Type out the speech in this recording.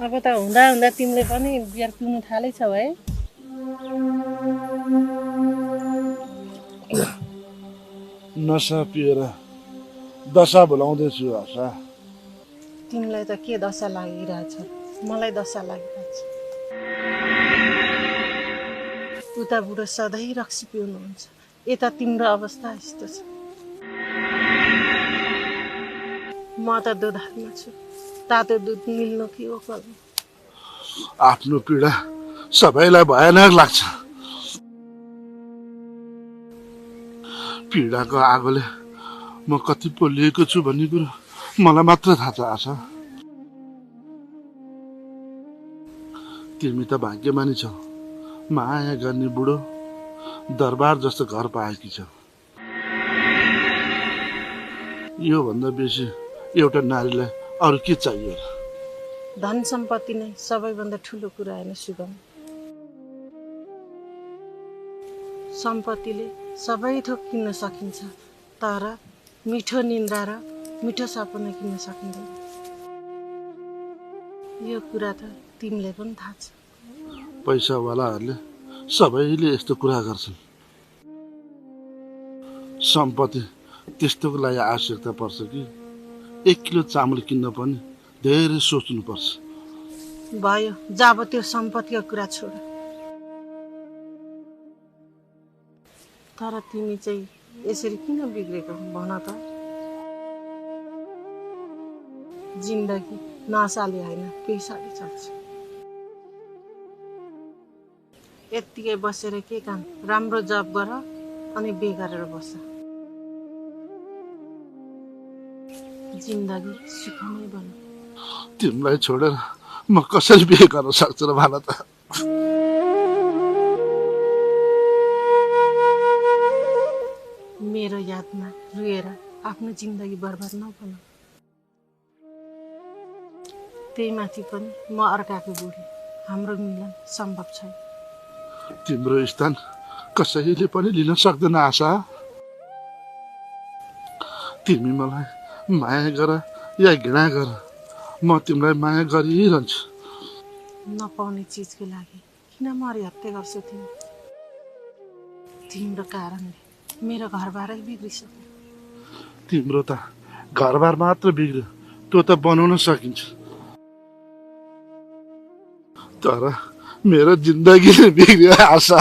अब त हुँदा हुँदा तिमीले पनि बियर पिउनु थालेछौ है। नसा पिएर दशा बोलाउँदैछु आशा। तिमीलाई त के दशा लागिरहेछ, मलाई दशा लागिरहेछ। उता बुढो सधैँ रक्सी पिउनुहुन्छ, यता तिम्रो अवस्था यस्तो छ। म त दुधारमा छु, तातो दुध मिल्नु के हो गर्नु। आफ्नो पीडा सबैलाई भयानक लाग्छ। पीडाको आगोले म कति पोलिएको छु भन्ने कुरो मलाई मात्र थाहा छ आशा। तिमी त भाग्यमानी छौ, माया गर्ने बुढो दरबार जस्तो घर पाएकी छौ। यो भन्दा बेसी एउटा नारीलाई अरू के चाहियो? धन सम्पत्ति नै सबैभन्दा ठुलो कुरा होइन शुभम। सम्पत्तिले सबै थोक किन्न सकिन्छ, तर मिठो निन्द्रा र मिठो सपना किन्न सकिँदैन। यो कुरा त तिमीले पनि थाहा छ। पैसावालाहरूले सबैले यस्तो कुरा गर्छन्। सम्पत्ति त्यस्तोको लागि आवश्यकता पर्छ कि 1 किलो चामल किन्न पनि धेरै सोच्नुपर्छ। भयो, जब त्यो सम्पत्तिको कुरा छोड। तर तिमी चाहिँ यसरी किन बिग्रेको भन त? जिन्दगी नसाले होइन, पैसाले चल्छ। यत्तिकै बसेर के काम? राम्रो जब गर अनि बिहे गरेर बस। जिन्दगी सुखमय बन। तिमीलाई छोडेर म कसरी बिहे गर्न सक्छु र भन त? मेरो यादमा रुएर आफ्नो जिन्दगी बर्बाद नगर्न। त्यही माथि पनि म अर्काको बुढी, हाम्रो मिलन सम्भव छैन। तिम्रो स्थान कसैले पनि लिन सक्दैन आशा। तिमी मलाई माया गर या घृणा गर, म तिमीलाई माया गरिरहन्छु। नपाउने चिजको लागि किन मरिहत्या गर्छौ तिमी? तिम्रो कारणले मेरो घरबारै बिग्रिसक्यो। तिम्रो त घरबार मात्र बिग्रियो, त्यो त बनाउन सकिन्छ, तर मेरो जिन्दगी नै बिग्रियो आशा।